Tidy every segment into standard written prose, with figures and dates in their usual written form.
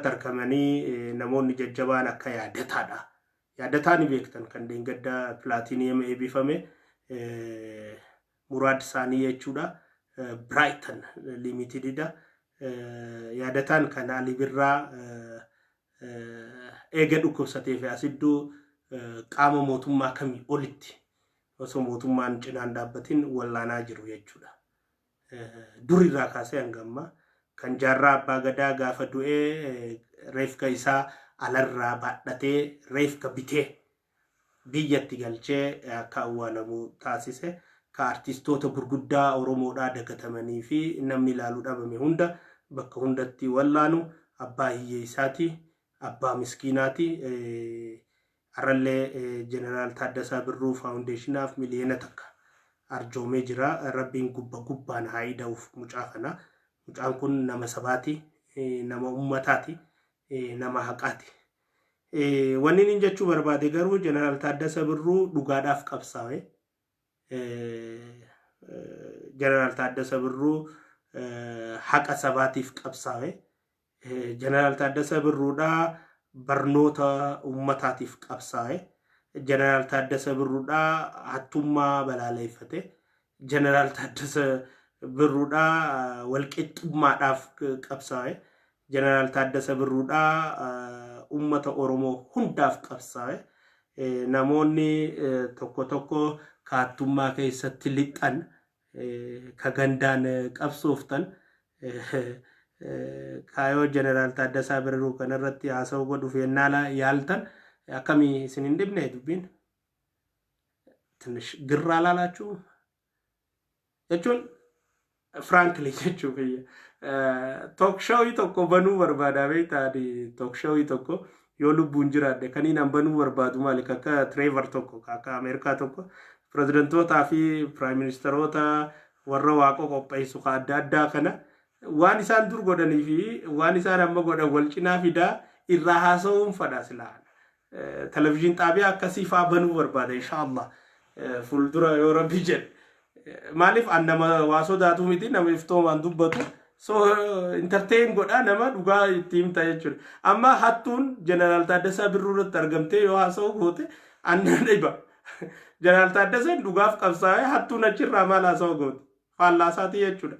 Irratti argamanii namoonni jajjabaan akka Yaadataadha. Yaadataa ni beektan, kan deengadda platinum eebifame, Muraad Saanii jechuudha. Brighton Limitedidha. Yaadataan kan Ali Birraa eega dhukkubsatee fi asidduu qaama mootummaa kamii olitti osoo mootummaan cinaan dhaabbatin wallaanaa jiru jechuudha. Durirraa kaasee hanga ammaa kan Jaarraa Abbaa Gadaa gaafa du'ee reefka isaa alarraa baadhatee, reefka bitee biyyatti galchee akka awwaalamu taasise, ka artistoota gurguddaa Oromoodhaa dagatamanii fi namni ilaalu dhabame hunda bakka hundatti wallaanu, abbaa hiyyeessaati, abbaa miskiinaati. Har'allee Jeneraal Taaddasaa Birruu Foundationaaf 1 miliyoona arjoomee jira. Rabbiin gubba gubbaan haa ida'uuf mucaa kana. Mucaan kun nama sabaati, nama ummataati, nama haqaati. Wanni inni jechuu barbaade garuu, Jeneraal Taaddasa Birruu dhugaadhaaf qabsaa'e. Jeneraal Taaddasa Birruu haqa sabaatiif qabsaa'e. Jeneraal Taaddasa Birruudhaa barnoota ummataatiif qabsaa'e. Jeneraal Taaddasa Birruudhaa hattummaa balaaleffate. Jeneraal Taaddasa Birruudhaa walqixxummaadhaaf qabsaa'e. Jeneraal Taaddasa Birruudhaa ummata Oromoo hundaaf qabsaa'e. Namoonni tokko tokko kaattummaa keessatti lixxan, ka gandaan qabsooftan, kaayoo Jeneraal Taaddasaa Birruu kanarratti haasa'uu godhuuf yennaa yaaltan akkamii isin hin dhibne? Dubbiin ትንሽ ግር አላላችሁ jechuun, frankly jechuu kiyya, talk showii tokko banuu barbaada beektaa? Talk showii tokko yoo lubbuun jiraadhe kaniin an banuu barbaadu maali? Akka Trevor tokko, akka Ameerikaa tokko, pireezidantootaa fi prime ministeroota warra waaqa qopheessu ka adda addaa kana waan isaan dur godhanii fi waan isaan amma godhan wal cinaa fidaa irraa haasa'uun fadha silaa. Television xaabiyaa akkasii faa banuu barbaada, inshaallah, fuuldura yoo Rabbi jedhe. Maaliif, an nama waa sodaatu miti, nama iftoomaan dubbatu. So entertain godhaa, nama dhugaa itti himta jechuudha. Amma hattuun Jeneraal Taaddasaa Birruu irratti argamtee yoo haasa'u goote annan dhiba. Jeneraal Taaddasaan dhugaaf qabsaa'ee, hattuun achirraa maal haasa'u goote? Faallaasaati jechuudha.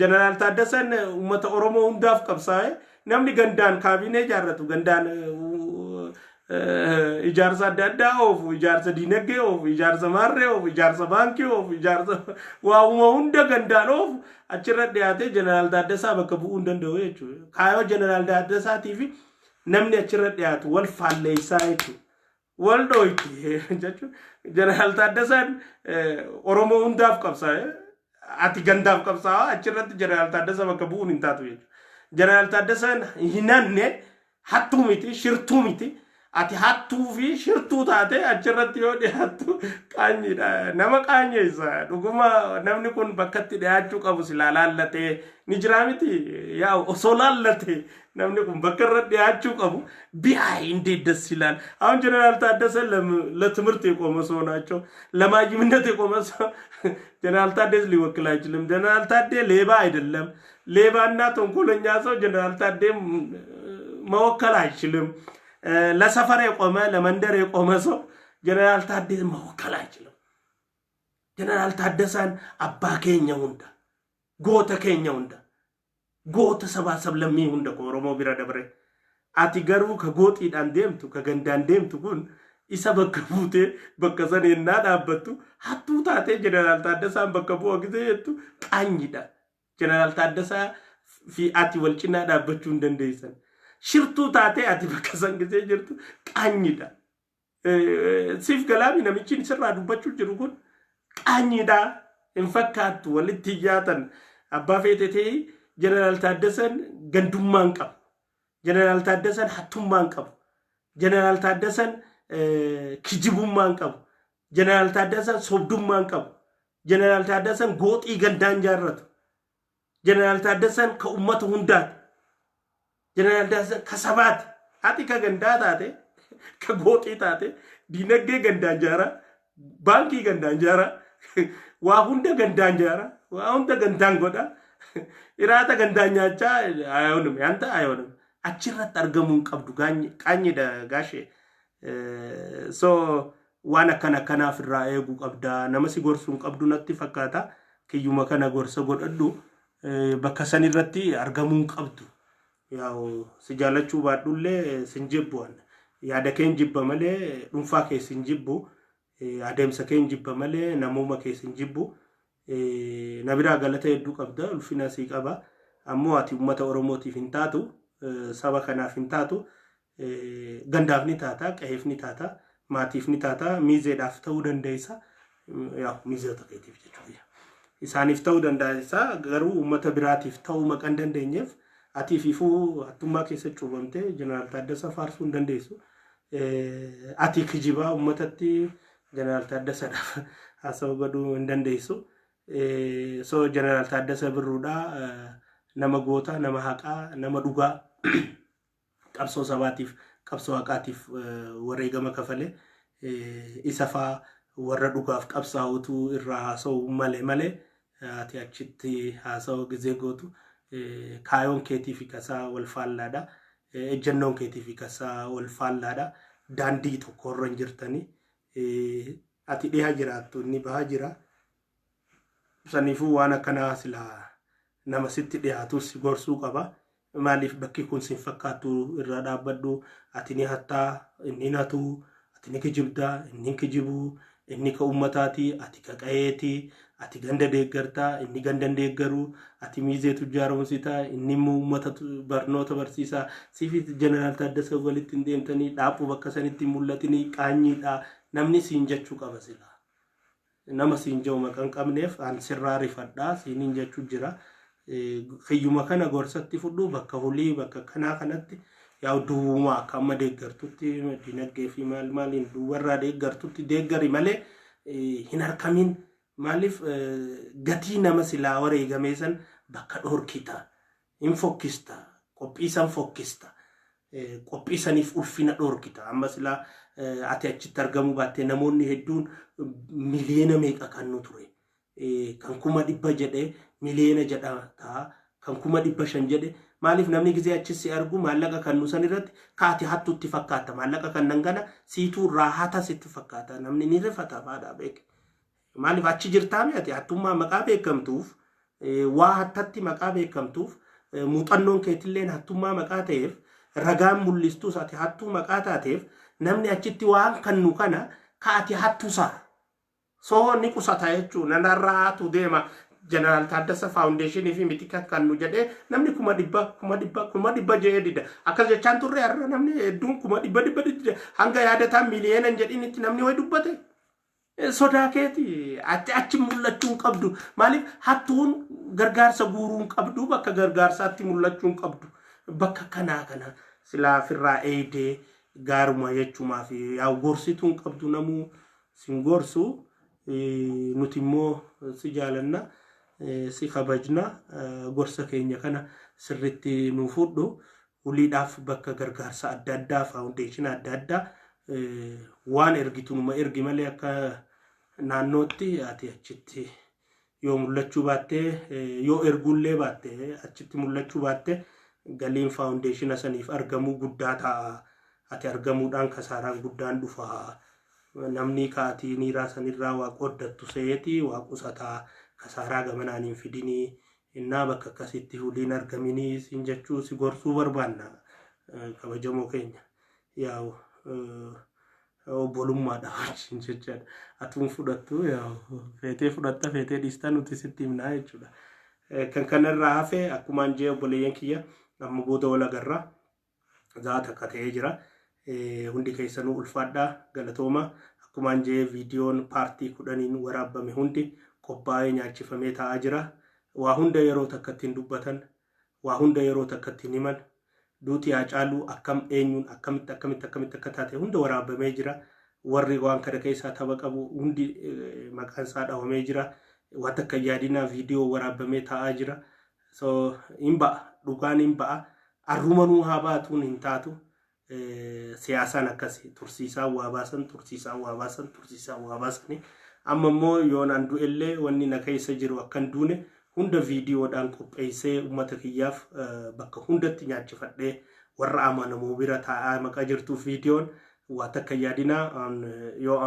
Jeneraal Taaddasaan uummata Oromoo hundaaf qabsaa'ee, namni gandaan kaabinee ijaarratu, gandaan ijaarsa adda addaa oofu, ijaarsa diinagdee oofu, ijaarsa maarree oofu, ijaarsa baankii oofu, ijaarsa waa'uma hunda gandaan oofu achirra dhiyaatee Jeneraal Taaddasaa bakka bu'uu hin danda'u jechuudha. Kaayoo Jeneraal Taaddasaatii fi namni achirra dhiyaatu wal faalleessaa jechuudha. Wal dhooyti jechuudha. Jeneraal Taaddasaan Oromoo hundaaf qabsaa'e. Ati gandaaf qabsaa'aa achirratti Jeneraal Taaddasaa bakka bu'uun hin taatu jechuudha. Jeneraal Taaddasaan hin hanne, hattuu miti, shirtuu miti. Ati hattuu fi shirtuu taate achirratti yoo dhiyaattu qaanyiidha. Nama qaanyeessa. Dhuguma namni kun bakkatti dhiyaachuu qabu silaa laallatee ni jiraa miti. Yaa osoo laallatee namni kun bakka irra dhiyaachuu qabu ቢያይ እንዴት ደስ ይላል። አሁን ጀነራል ታደሰ ለትምህርት የቆመ ሰው ናቸው። ለማይምነት የቆመ ሰው ጀነራል ታደሰ ሊወክል አይችልም። ጀነራል ታዴ ሌባ አይደለም። ሌባና ተንኮለኛ ሰው ጀነራል ታዴ መወከል አይችልም። ለሰፈር የቆመ፣ ለመንደር የቆመ ሰው ጀነራል ታዴ መወከል አይችልም። ጀነራል ታደሰን abbaa keenya hunda, goota keenya hunda, goota sabaa sablammii hunda ka Oromoo bira dabre. Ati garuu ka gooxiidhaan deemtu, ka gandaan deemtu kun isa bakka buutee bakka san ennaa dhaabbattu, hattuu taatee Jeneraal Taaddasaan bakka bu'a gisee jettu qaanyidha. Jeneraal Taaddasaa fi ati wal cinaa dhaabbachuu hin dandeessan. Shirtuu taatee ati bakka san gisee jirtu qaanyidha. Siif galaami, namichi sirraa dubbachuu jiru kun qaanyidha. Hin fakkaattu, walitti hiyyaatan. Abbaa feete ta'ee, Jeneraal Taaddasaan gandummaa hin qabu. Jeneraal Taaddasaan hattummaa hin qabu. Jeneraal Taaddasaan kijibummaa hin qabu. Jeneraal Taaddasaan sobdummaa hin qabu. Jeneraal Taaddasaan gooxii gandaan jaarratu. Jeneraal Taaddasaan ka ummata hundaati. Jeneraal Taaddasaan ka sabaati. Ati ka gandaa taate, ka gooxii taate, diinagdee gandaan jaaraa, baankii gandaan jaaraa, waa hunda gandaan jaaraa, waa hunda gandaan godhaa, iraata gandaan nyaachaa አይሆንም፣ ያንተ አይሆንም። Achirratti argamuu hin qabdu qaanyidha gaashee. So waan akkana akkanaaf irraa eeguu qabda. Nama si gorsuu hin qabdu natti fakkaata. Kiyyuma kana gorsa godhadhu. Bakka sanirratti argamuu hin qabdu. Yaa'u si jaalachuu baadhullee sin jibbu. Yaada keen jibba malee dhuunfaa kee sin jibbu. Adeemsa keen jibba malee namuma kee sin jibbu. Na biraa galata hedduu qabda, ulfina sii qaba. Ammoo ati uummata Oromootiif hin taatu, saba kanaaf hin taatu. Gandaaf ni taata, qe'eef ni taata, maatiif ni taata, miizeedhaaf ta'uu dandeessa. Yaa miizeota keetiif jechuudha. Isaaniif ta'uu dandeessa, garuu uummata biraatiif ta'uu maqaa hin dandeenyeef ati ififuu hattummaa keessa cuubamtee Jeneraal Taaddasaa faarsuu hin dandeessu. Ati kijibaa uummatatti Jeneraal Taaddasaadhaaf haasawaa godhuu hin dandeessu. So Jeneraal Taaddasa Birruudhaa nama goota, nama haqaa, nama dhugaa, qabsoo sabaatiif, qabsoo haqaatiif wareegama kafale, isa faa warra dhugaaf qabsaa'utu irraa haasa'u malee ati achitti haasa'u gizee gootu kaayoon keetii fi kasaa wal faallaadha. Ejjennoon keetii fi kasaa wal faallaadha. Daandii tokkorra hin jirtanii. Ati dhiha jiraattu, inni baha jira. Saniifuu waan akkanaa silaa nama sitti dhiyaatus si gorsuu qaba. Maaliif bakki kun sin fakkaattu, irraa dhaabbadhu, ati ni hattaa, inni hin hatu, ati ni kijibdaa, inni hin kijibuu, inni ka ummataati, ati ka qa'eeti, ati ganda deeggartaa, inni ganda hin deeggaru, ati miizee tujjaaromsitaa, inni immoo ummata barnoota barsiisaa. Siifi Jeneraal Taaddasa walitti hin deemtanii, dhaaphuu bakka sanitti hin mul'atinii, qaanyiidha namni siin jechuu qaba silaa. Nama siin jiru maqaa hin qabneef an sirraa rifadhaa siiniin jechuu jira. Kiyyuma kana gorsatti fudhu, bakka hulii bakka kanaa kanatti yaa duwwuma akka amma deeggartutti dinagdee fi maal maaliin duwwarraa deeggartutti deeggari malee hin harkamiin. Maaliif gatii nama silaa wareegamee san bakka dhorkita, hin fokkista, qophii san fokkista, qophii saniif ulfina dhorkita. Amma silaa ati achitti argamuu baattee namoonni hedduun miliyoona meeqa kan nu ture. Kan 100,000 jedhe miliyoona jedha ta'a. Kan 500,000 jedhe, maaliif namni gizee achi si argu maallaqa kan nu san irratti kaati hattutti fakkaata. Maallaqa kan nan kana siituu irraa hata sitti fakkaata. Namni ni rifata baadhaa beeke. Maaliif achi jirtaami, ati hattummaa maqaa beekamtuuf, waa hattatti maqaa beekamtuuf, muuxannoon keetilleen hattummaa maqaa ta'eef, ragaan mul'istus ati hattuu maqaa taateef, namni achitti waan kannu kana ka ati hattusaa. Soo ni qusata jechuun nanarraa hatu deema. Jeneraal Taaddasa Faawundeeshinii fi miti kan kannu jedhee namni 100,000 100,000 100,000 jedhee dida. Akkas jechaan turre, har'a namni hedduun 100,000 dida. Hanga yaadataan miliyoona hin jedhinitti namni wayi dubbate. Sodaa keeti, ati achi mul'achuu hin qabdu. Maaliif hattuun gargaarsa guuruu hin qabdu, bakka gargaarsaatti mul'achuu hin qabdu. Bakka kanaa kana silaa ofirraa eegdee gaaruma jechuumaa fi yaa gorsituu hin qabdu, namuu sin gorsu. Nuti immoo si jaalanna, si kabajna, gorsa keenya kana sirritti nu fudhu. Uliidhaaf bakka gargaarsa adda addaa, faawundeeshina adda addaa waan ergitu numa ergi malee akka naannootti ati achitti yoo mul'achuu baatte, yoo erguullee baatte, achitti mul'achuu baatte, galiin faawundeeshina saniif argamuu guddaa ta'a. Ati argamuudhaan kasaaraan guddaan dhufa. Namni kaatii niiraa sanirraa waa qooddattu seeti waa qusataa, kasaaraa gamanaan hin fidinii. Innaa bakka akkasitti huliin argaminii siin jechuu, si gorsuu barbaanna, kabajamoo keenya. Yaa'u obbolummaadha wajjin jechaadha. Atuun fudhattu, yaa'u feetee fudhatta, feetee dhiistaa, nuti sitti himnaa jechuudha. Kan kanarraa hafe akkumaan jee, obboleeyyan kiyya, amma booda wal agarra. Zaata akka ta'ee jira. Hundi keessanuu ulfaadhaa, galatooma. Akkumaan jee viidiyoon paartii 10n waraabame hundi qophaa'ee nyaachifamee taa'aa jira. Waa hunda yeroo takkatti hin dubbatan. Waa hunda yeroo takkatti hin himan. Duuti Haacaaluu akkam, eenyuun, akkamitti, akkamitti, akkamitti akka taate hunda waraabamee jira. Warri waan kana keessaa tapha qabu hundi maqaan isaa dhawamee jira. Waan takka hin yaadinaa, viidiyoo waraabamee taa'aa jira. So hin ba'a, dhugaan hin ba'a. Arrumanuu haa baatuun hin taatu. Siyaasaan akkasi, tursiisaa waa baasan, tursiisaa waa baasan, tursiisaa waa baasanii. Amma immoo yoon an du'ellee wanni na keessa jiru akkan duune hunda viidiyoodhaan qopheessee uummata kiyyaaf bakka hundatti nyaachifadhee Warra amanamoo bira taa'aa maqaa jirtuuf viidiyoon waa takka yaadinaa yoo.